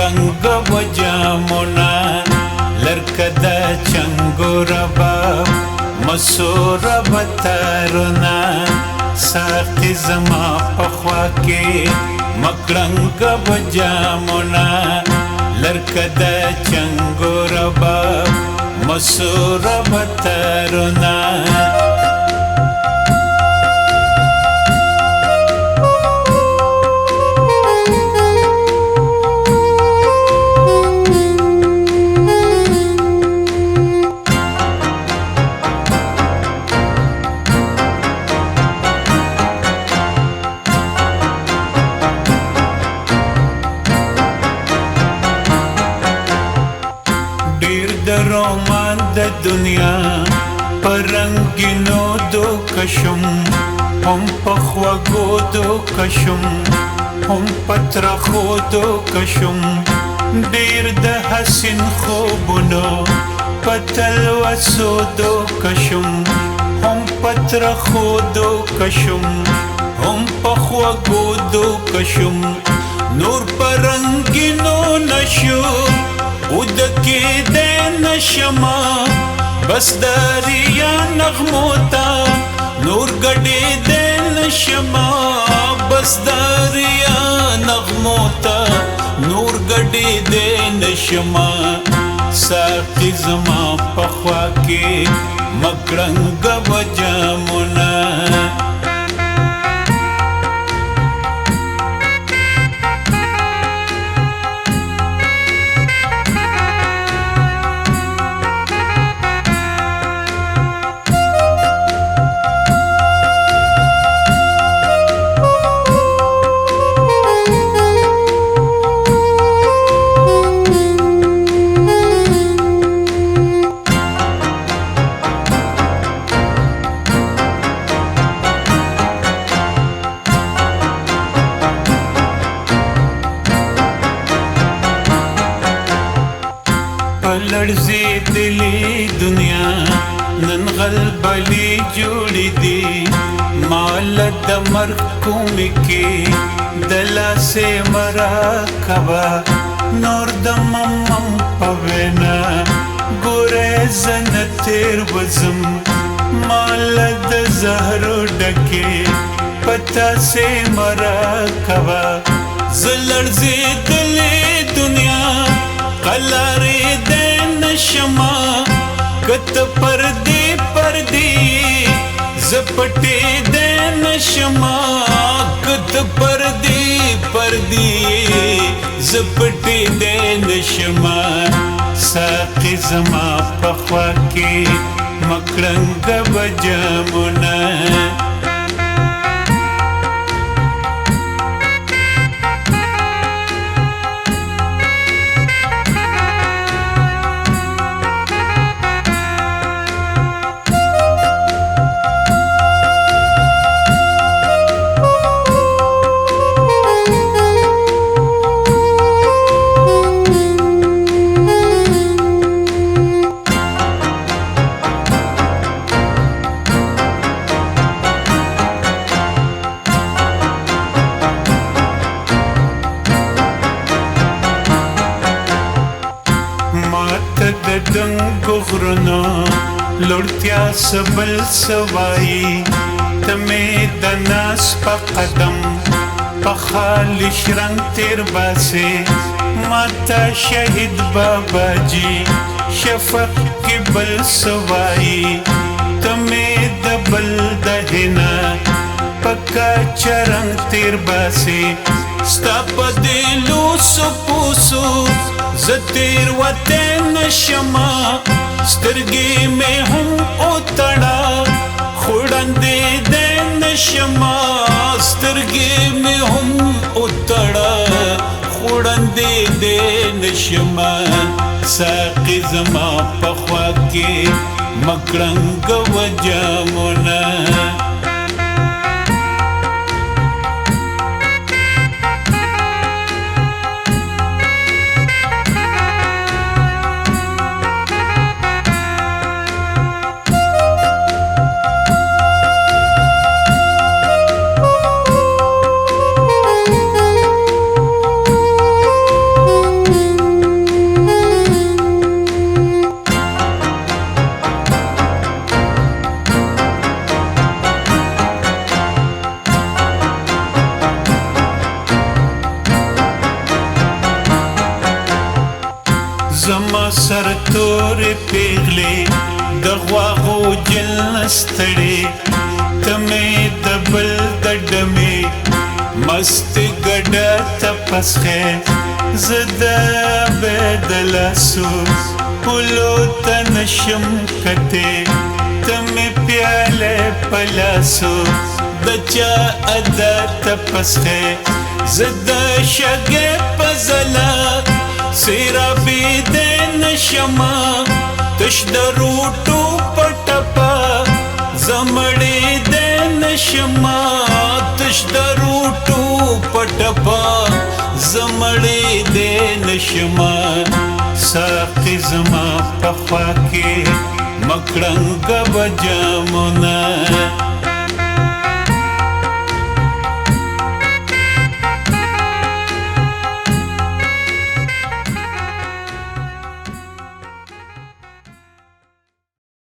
مکړنګ وجامونه لرکه د چنګو رباب مسور بتارونه ساقي زما په خوا کې مکړنګ وجامونه لرکه د چنګو رباب مسور بتارونه رومان د دنیا پرنګینو دوکشم هم په خوږو دوکشم هم په ترخو دوکشم ډېر د حسین خوبونو په تلوسو دوکشم هم په ترخو دوکشم هم په خوږو دوکشم نور پرنګینو نشو ود کې د نشما بس دریا نغمو تا نور ګډې د نشما بس دریا نغمو تا نور ګډې د نشما ساقي زما په خوا کې مکړنګ وجامونه لړزېدلې دنیا نن غلبلې جوړې دي مال د مرګ کومې کې د لاسې مه راکوه نور د ممم په وینا ګورې زه نه تېر وځم مال د زهرو ډکې په تاسې مه راکوه زه لړزېدلې دنیا قلارې دی نشما کته پردې پردې زپټې دی نشما کته پردې پردې زپټې دی نشما ساقي زما په خوا کې مکړنګ وجامونه ماته د دنګو غرونو لوړتیا څه بل څه وایي ته مې د ناس په قدم په خالي شرنګ تېر باسې ماته شهید باباجي شفق کې بل څه وایي ته مې د بل د حنا په کچه رنګ تېر باسې ستا په دې لوسو پوسو زه تېر وتی نشمه سترګې مې هم وتړه خو ړندې دی نشمه سترګې مې هم وتړه خو ړندې دی نشمه ساقي زما په خوا کې مکړنګ وجامونه زما سر تورې پیغلې د غواغو جل ستړې، ته مې د بل د ډمې مست ګډه ته پسخې. زه د بدلاسو پولو ته نشم کتې، ته مې پیاله پلاسو د چا ادا ته پسخې. زه د شګې په ځلا سیرا بې نشما، تش د روټو په ټپه زمړې د نشما، تش د روټو په ټپه زمړې د نشما. ساقي زما په خوا کې مکړنګ بجامونه.